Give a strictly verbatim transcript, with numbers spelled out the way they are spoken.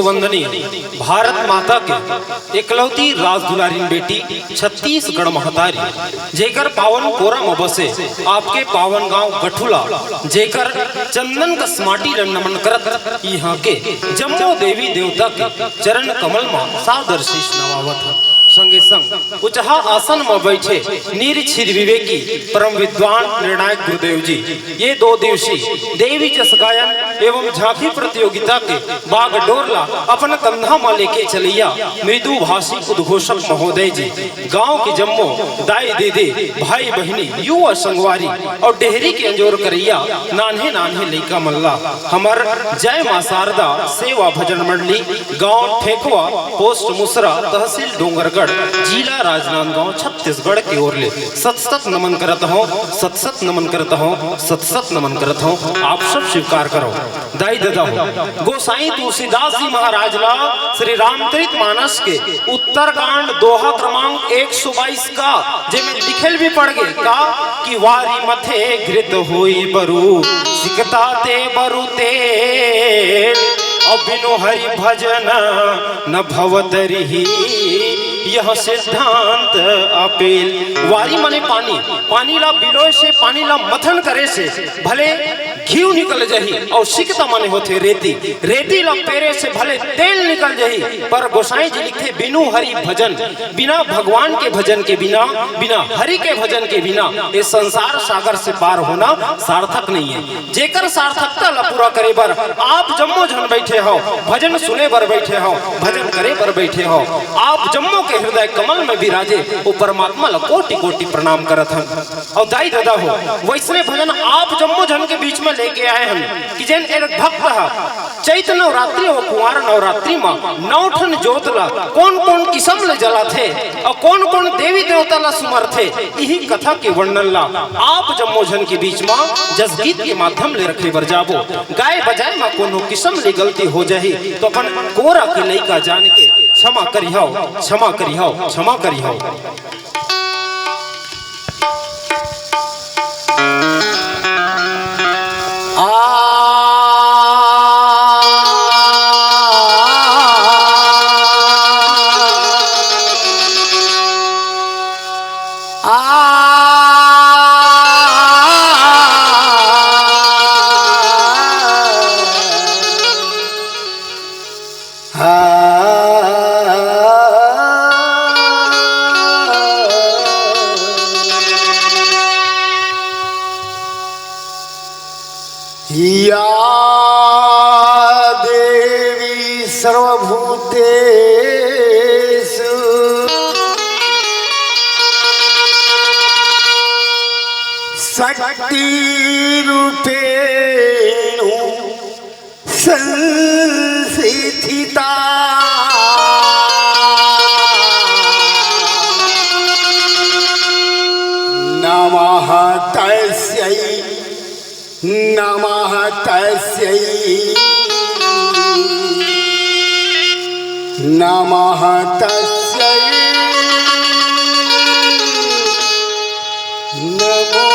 वंदनीय भारत माता के एकलौती राजदुलारिन बेटी छत्तीसगढ़ महतारी, जेकर पावन कोरा म बसे आपके पावन गांव गठुला, जेकर चंदन कस माटी ल नमन करत इहां के जम्मो देवी देवता के चरण कमल म सादर शीश नवावत हन। संगे संग उचहा आसन म बइठे नीरछिर विवेकी परम विद्वान निर्णायक गुरुदेव जी ये दो दिवसीय देवी जस गायन एवं झांकी प्रतियोगिता के बागडोर ला अपन कंधा म लेके चलइया मृदुभाषी उद्घोषक महोदय जी, गांव के जम्मो दाई दीदी, भाई बहिनी, युवा संगवारी अउ डेहरी के अंजोर करइया नान्हे नान्हे लइका मन ला हमर जय मां शारदा सेवा भजन मंडली, गांव ठेकवा, पोस्ट मुसरा, तहसील डोंगरगढ़, जिला राजनांदगांव, छत्तीसगढ़ के ओर ले सत सत नमन करत हंव, सत सत नमन करत हंव, सत सत नमन करत हंव। आप सब स्वीकार करव। दाई ददा हो, गोसाई तुलसीदास जी महाराज ला श्री रामचरित मानस के उत्तरकांड दोहा क्रमांक एक सौ बाईस का, जेमे लिखेल भी पड़ गे का कि वारी मथे घृत होई बरु, सिकता ते बरु तेल, अउ बिनु हरि भजन न भव तरिही, यह सिद्धांत अपेल। वारी माने पानी, पानी ला बिलोय से, पानी ला मथन करे से भले घीव निकल जाही, अउ सिकता माने होथे रेती, रेती ला पेरे से भले तेल निकल जाही, पर गोसाई जी लिखथे, बिनु हरि भजन, बिना भगवान के भजन के बिना, बिना हरि के भजन के बिना ये संसार सागर से पार होना सार्थक नहीं है। जेकर सार्थकता ला पूरा करे बर आप जम्मो झन बइठे हव, भजन सुने बर बइठे हव, भजन करे बर बइठे हव, आप जम्मो के हृदय कमल में विराजे वो परमात्मा ला कोटि कोटि प्रणाम करत हन। अउ दाई ददा हो, वइसने भजन आप जम्मो झन के बीच में लेके आए हन कि जेन एक भक्त ह चैत नवरात्रि अउ कुंवार नवरात्रि म नौ ठन जोत ला कोन कोन किसम ले जलाथे अउ कोन कोन देवी देवता ला सुमरथे, इही कथा के वर्णन ला आप जम्मो झन के बीच म जसगीत के माध्यम ले रखे बर जाबो। गाए बजाए म कोनो किसम ले गलती हो जाही तो अपन कोरा के लइका जान के क्षमा करिहव, क्षमा करिहव, क्षमा करिहव। या देवी सर्वभूतेषु शक्तिरूपेण संस्थिता। नमः तस्यै, नमः तस्यै, नमः तस्यै, नमो